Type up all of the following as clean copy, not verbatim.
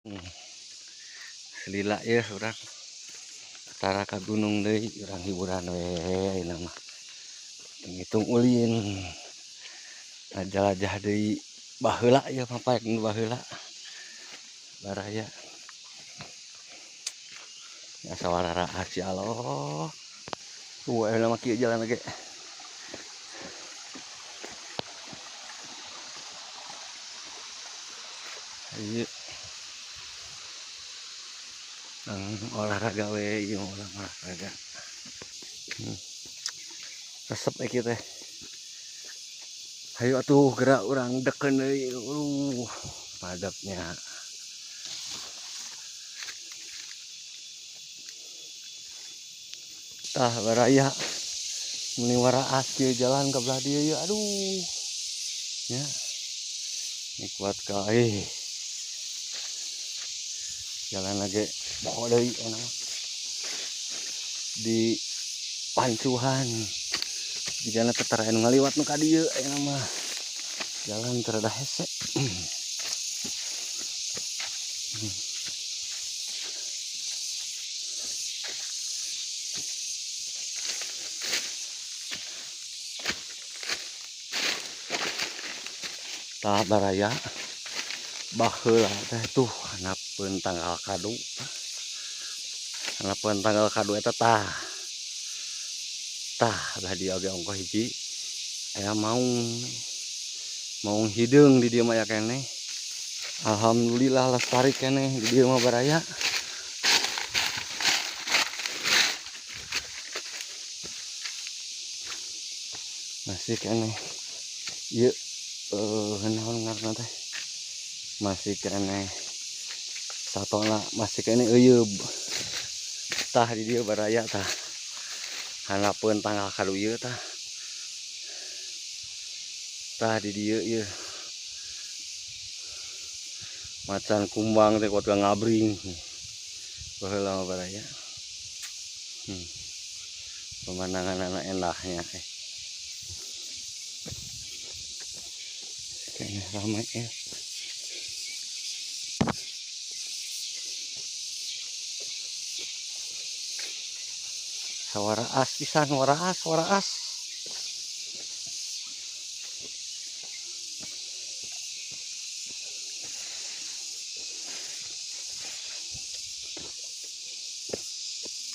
Selila ya urang tara ka gunung deui, urang hiburan we ayeuna mah. Hitung ulin ngajalajah deui baheula ieu mah paek nu baheula. Baraya. Asa wararaas ya Allah. Ayeuna mah kieu jalan ge. Ieu olahraga we ieu olahraga. Resep kieu teh. Hayu atuh gerak urang deken deui. Padapnya. Tah baraya meni waraas kieu jalan ka belah dieu ieu aduh. Nya. Nikmat ka euy. Jalan lagi poho deui enak mah. Di pancuhan. Jigana teh tara anu ngaliwat nu ka dieu ayeuna mah. Jalan teu rada hese. Tah baraya baheula teh tuh hanapeun tanggal kadu. Hanapeun tanggal kadu eta tah. Tah belah dieu oge ongkoh hiji aya maung. Maung hideung di dieu mah aya keneh. Alhamdulillah lestari keneh di dieu mah baraya. Masih keneh ieu naon ngaranna teh? Masih keneh satona, masih keneh euyeub. Tah di dieu baraya tah. Hanapeun tanggal kadu ieu tah. Tah di dieu ieu. Macan kumbang teh kuat ngabring. Baheula mah baraya. Pemandangan anak endahnya. Kayaknya ramai ya. Sawaraas pisan, waraas, waraas.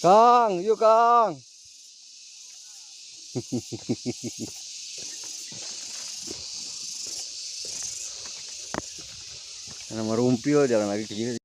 Kang, yuk Kang. Karena merumpil jalan lagi ke sini.